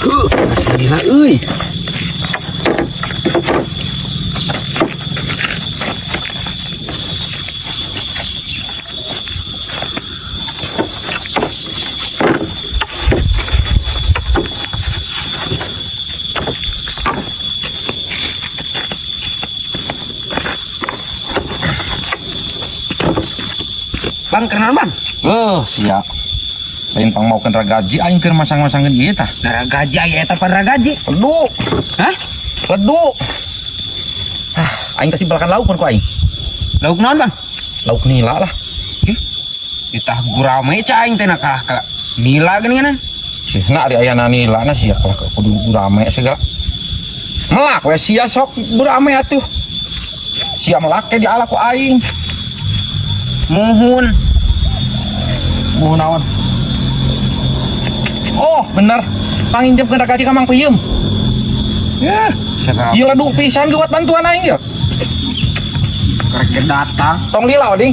Heuh, asa lila euy. Bang, kenal bang? Eh, siap. Lain pang mau ragaji aing keur masang-masangkeun ieu tah. Ragaji aya eta pan ragaji. Ledu, Hah? ledu. Ah, aing kasih belakan lauk pun ku aing. Lauk naon bang? Lauk nila lah. Itah gurame cai aing teh na kalah kalah. Nila geuningan. Sih, nak ari ayana nila na sia kalah kudu gurame segala. Melak we sia sok gurame atuh. Sia melak ke diala ku aing. Muhun. Muhun naon? Oh, bener. Panginjemkeun ragaji ka Mang Peuyeum. Ya, segala. Ieu ledu pisan geuwat bantuan aing ieu. Karek datang. Tong lila oding.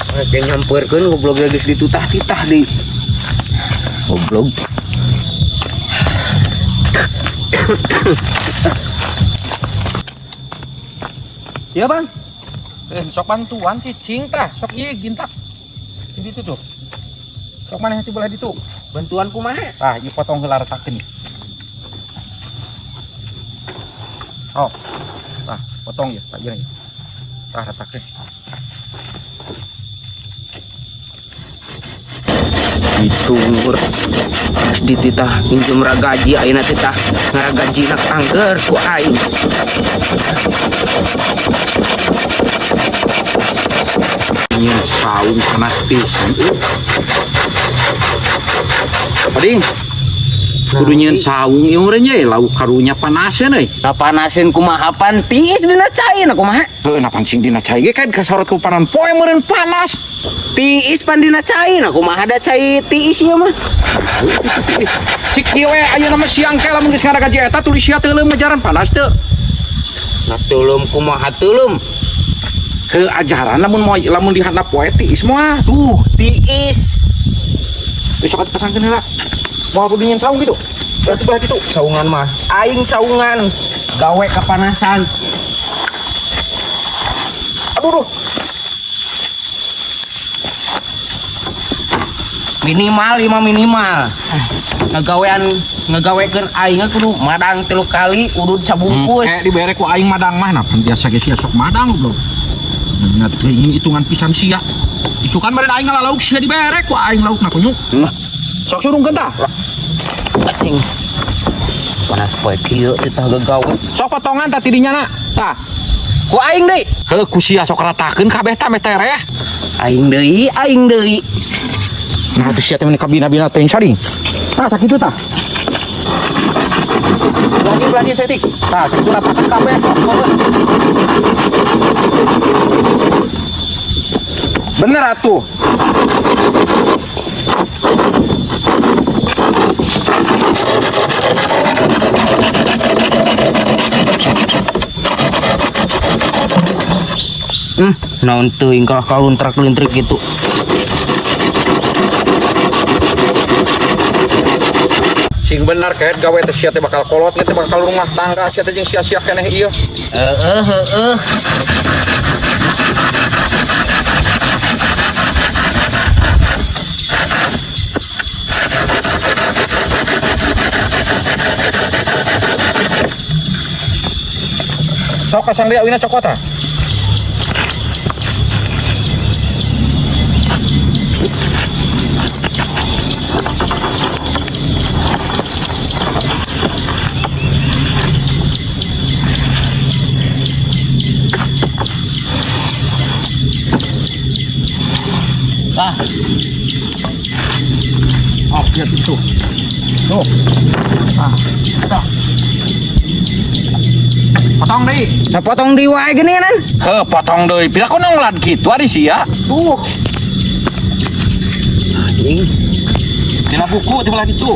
Karek nyamperkeun goblok geus ditutah-titah deui. Goblok. Ya bang, Eh, sok bantuan cicing tah, sok ieu gintak. Di ditu tuh. Sok maneh ti belah ditu. Bantuan kumaha? Tah, ieu potong heula retakeun. Oh. Tah, potong ya, tak ieu. Tah retakeun. Ditunggur. Geus dititah injem ragaji ayeuna teh tah ngaragajina angger ku aing. Nyeun saung panas pisan euy. Oding. Kudu nyieun saung ieu meureun ye, lauk karunya panaseun euy. Kapanasin kumaha pan tiis dina cai na kumaha? Heuh, na pancing dina cai ge kan kasorot ku panon poe meureun panas. Tiis pan dina cai na kumaha da cai tiis ieu mah. Cik kieu we ayeuna mah siang ke lamun geus ngaragaji eta tulis sia teuleum ngajaran panas teu. Na teuleum kumaha teuleum? Ke ajaran lamun moal lamun di handap poe tiis moal. Tuh, tiis. Besok atuh pasangkeun heula. Moal kudu nyieun saung gitu. Berarti belah ditu. Saungan mah aing saungan gawe kepanasan. Aduh duh. Minimal lima minimal. Ngagawean ngagawekeun aing kudu madang 3 kali udud sabungkus. Kayak dibere ku aing madang mah nah pan biasa ge sia sok madang goblok. Bener teuing hitungan pisan sia. Isukan meureun aing ngalalauk sia dibere ku aing laukna kunyuk. Sok surungkeun tah. Anjing. Panas poe kieu teh tah gagawe. Sok potongan tah tidinya na. Tah. Ku aing deui. Heuh ku sia sok ratakeun kabeh tah meh tereh. Aing deui, aing deui. Nah, tuh sia teh meni kabina-bina teuing saring. Tah sakitu tah. Lagi belah dieu saeutik. Tah sakitu ratakeun kabeh sok heuh. Bener atuh. Naon teuing kalah kaluntrak-lintrik gitu. Sing bener kayak gawe teh sia teh bakal kolot teh bakal rumah tangga sia teh jeung sia-sia keneh ieu. Heeh heeh. Sok pasang deui awina cokot tah. Ah. Oh, lihat itu. Tuh. Ah. Tah. Potong deui. Nah, potong deui wae geuningan. Heuh, potong deui. Pira ku nonglan kitu ari sia. Tuh. Anjing. Tina buku ti belah ditu.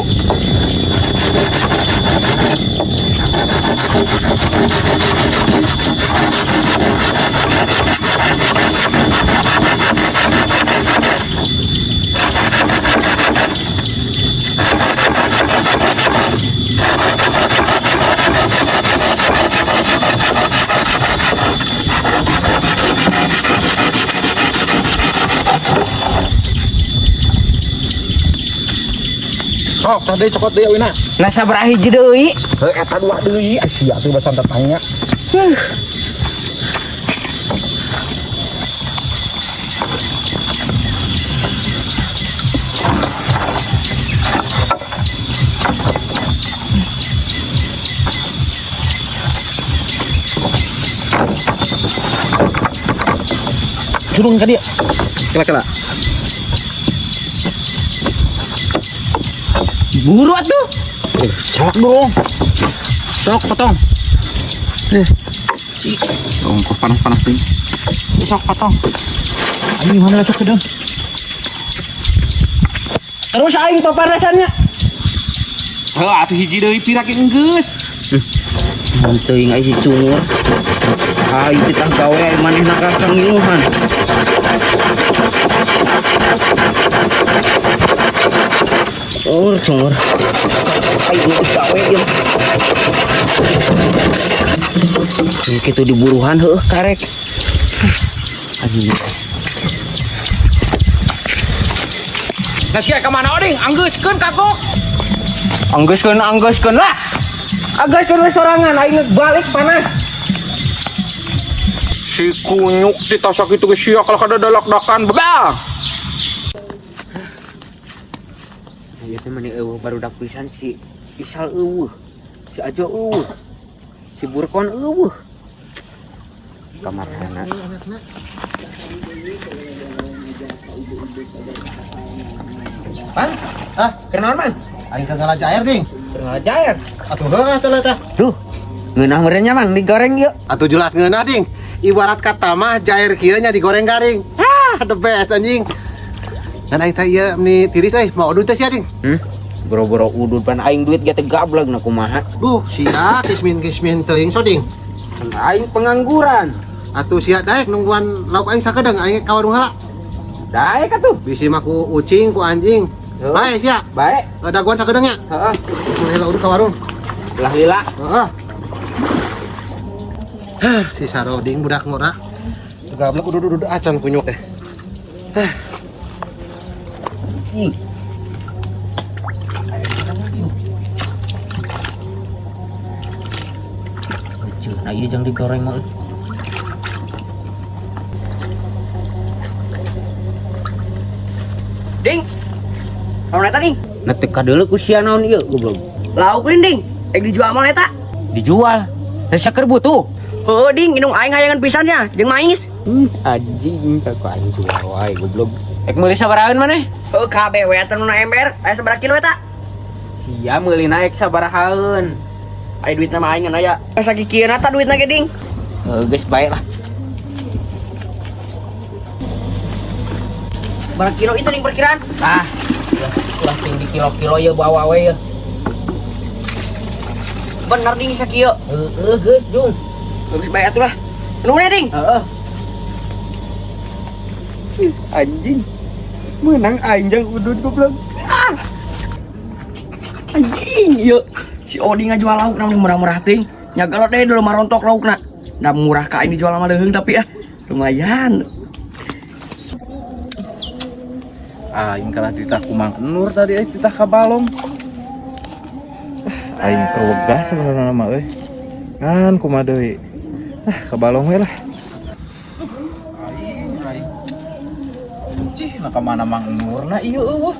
Sok tah deui cokot deui awina. Nah sabaraha hiji deui? Heuh eta dua deui sia tuh basan tetangga. Curung ka dia. Kela-kela. Buru atuh. Sok dong. Sok potong. Cik. Ongkoh panas-panas nih. Sok potong. Ayo mana sok kedeng. Terus aing papanasannya. Heuh atuh hiji deui pira ge enggeus. Mun teuing aing si cungur. Aing teh tah gawe aing manehna ka kangiuhan. Cungur, cungur. Aing geus gawe ieu. Kitu diburuhan heuh karek. Anjing. Nah sia ka mana oding? Anggeuskeun kagok. Anggeuskeun, anggeuskeun lah. Anggeuskeun we sorangan aing geus balik panas. Si kunyuk ditasak itu ge sia kalau kada dalak-dakan bebal. Ieu teh mani eueuh barudak pisan si Isal eueuh. Si Ajo eueuh. Si Burkon eueuh. Kamarana. Bang, Hah? kenaon Bang? Aing keur ngalaja air ding. Keur ngalajair. Atuh heuh atuh lah tah. Duh, ngeunah meureun nya Bang digoreng yuk. Atuh jelas ngeunah ding. Ibarat kata mah jair kieu nya digoreng garing. Ah, the best anjing. Dan aing teh ieu meni tiris euy, mau udud teh sia ding. Boro-boro udud pan aing duit ge teh gableg na kumaha. Duh, sia kismin-kismin teuing so ding. Aing pengangguran. Atuh sia daek nungguan lauk aing sakedeung aing ka warung heula. Daek atuh. Bisi mah ku ucing ku anjing. Heuh. Bae sia. Bae. Daguan sakedeung nya. Heeh. Heula udud ka warung. Belah lila. Heeh. Hah, si Saroding budak ngora. Gablek udud-udud acan kunyuk teh. Anjing. Nah, iya jangan digoreng mah. Ding. Naon eta ding? Nah teu kadeuleu ku sia naon ieu goblok. Lauk lain ding. Ek dijual mah eta. Dijual. Teh saker butuh. Heueuh ding, indung aing hayangan pisannya jeung mais. Anjing ka ku aing jual wae goblok. Ek meuli sabarahaeun maneh? Heueuh kabeh we atuh nu ember, aya sabaraha kilo eta? Sia meuli naek sabarahaeun. Aya duitna mah aing ngan aya. Sakikieuna ta duitna ge ding. Heuh geus bae lah. Berapa kilo itu ding perkiraan? Ah, ulah tinggi kilo-kilo ya bawa we ya. Bener ding sakieu. Heeh geus jung. Geus bae atuh lah. Nuhun ya ding. Heeh. Anjing. Menang aing jang udud goblok. Ah. Anjing ieu si Odi ngajual lauk namun murah-murah ting. Nya galot deh dulu marontok laukna. Da murah ka aing dijual sama leuheung tapi ah lumayan. Aing kalah ditah ku Mang Nur tadi euy titah ka balong. Aing kerwegah sebenarnya mah euy. Ngan kumaha deui. Ah ka balong we lah. Aing aing. Cih, nah ka mana Mang Nur na ieu eueuh.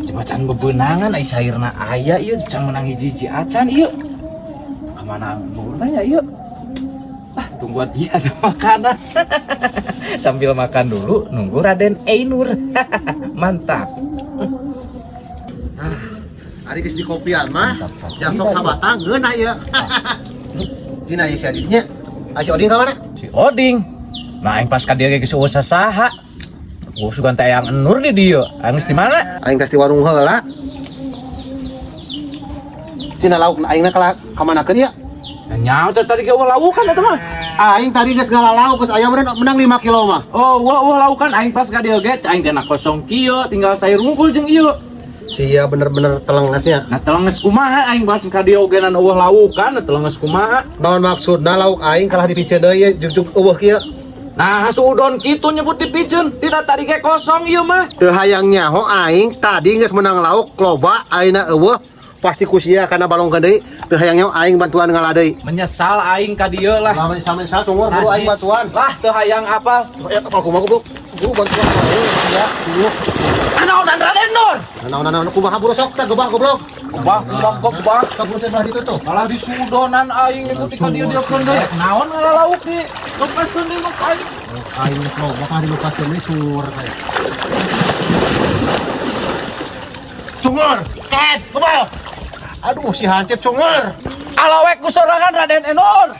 Coba can bebenangan ai sairna aya ieu can menang hiji-hiji acan ieu. Ka mana Nur na nya ieu? Ah, tungguan iya ada makanan. Sambil makan dulu nunggu Raden Einur. Mantap. Ari geus dikopian mah, jam sok sabatang ngeunah ieu. Cina ieu si adiknya. Ah, si Oding ka mana? Si Oding. Nah, aing pas ka dieu ge geus eueuh sasaha. Gua sugan teh yang Nur di dieu. Aing geus di mana? Aing tas di warung heula. Cina lauk aingna ka kamanakeun ieu? Nyawa teh tadi ge eueuh laukan eta mah. Aing tadi geus ngalalau geus aya meureun menang 5 kilo mah. Oh, wah laukan aing pas ka dieu ge aing teh na kosong kieu tinggal sayur wungkul jeung ieu. Sia bener-bener telengesnya. Nah telenges kumaha aing pas ka dieu oge nan eueuh laukan, nah telenges kumaha. Naon maksudna lauk aing kalah dipiceun deui jugjug eueuh kieu. Nah, suudon kitu nyebut dipiceun. Tidak tadi ge kosong ieu mah. Teu hayang nyaho aing tadi geus menang lauk loba, ayeuna eueuh, pasti ku sia kana balongkeun deui. Teu hayang nyaho aing bantuan ngala deui. Menyesal aing ka dieu lah. Lah, menyesal cungor buru aing Najis. bantuan. Lah, teu hayang apal. Ya kapal kumaha, goblok. Buru bantuan ya. Buru. Anaonan, Raden Nur? Naon naon, kumaha, buru sok teh gebah, goblok. Gebah, gebah, gebah. Sok buru sebelah ditu tuh. Malah disudonan aing nyebut ka dieu dieu deui. Naon ngala lauk di lepaskeun deui mah ka aing. Aing geus loba ka dilupaskeun deui cungur kayak. Cungur, set, kebal. Aduh, si hancip cungur. Alawe ku sorangan, Raden Enur.